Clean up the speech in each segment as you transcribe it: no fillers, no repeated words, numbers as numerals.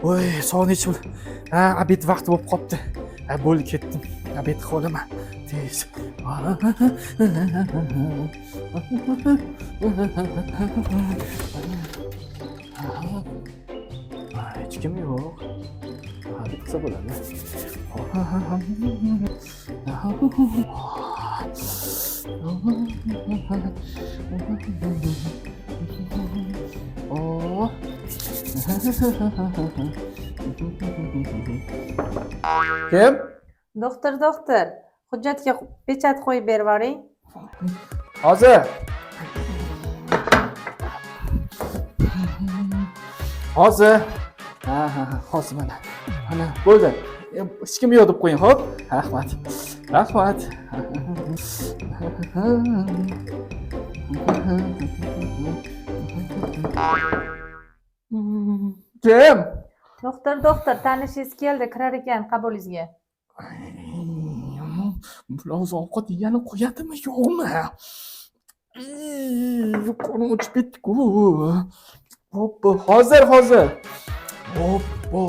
Voy, soat nechi bo'ldi? Ha, obed vaqti bo'lib qolibdi. Ha, bo'ldi, ketdim. Obed qilib olaman. Tez. Hech kim yo'q. Obed qilsa bo'ladi. Oh. Kim? Doktor, doktor, hujjatga pechat qo'yib berib yuboring. Hozir. Hozir. Ha, hozir mana. Mana bo'ldi. Hech kim yo'q deb qo'ying, xo'p? Rahmat. Rahmat. Kim? Doktor, doktor, tanishingiz keldi, kirar ekan qabulingizga. Bular o'zi ovqat yegani qo'yadimi, yo'qmi? Qo'lim uchib ketdi-ku. Hoppa, hozir, hozir. Hoppa.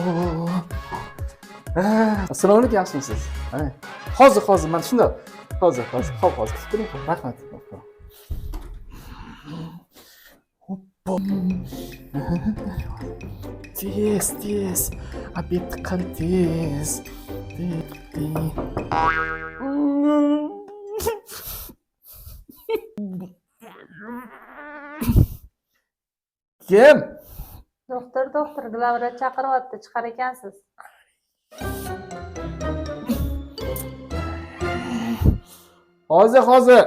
Assalomu alaykum, yaxshimisiz? Hozir, hozir, mana shunda. Hozir, hozir, hop, hozir kutib turing. Rahmat. Hoppa. Hoppa. Tez, tez. Obed qil tez. Tez, tez. Kim? Doktor, doktor, glavvrach chaqiryapti, chiqar ekansiz. Hozir, hozir.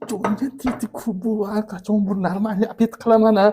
Jonga tegdi-ku bu, qachon bir normal obed qilaman a?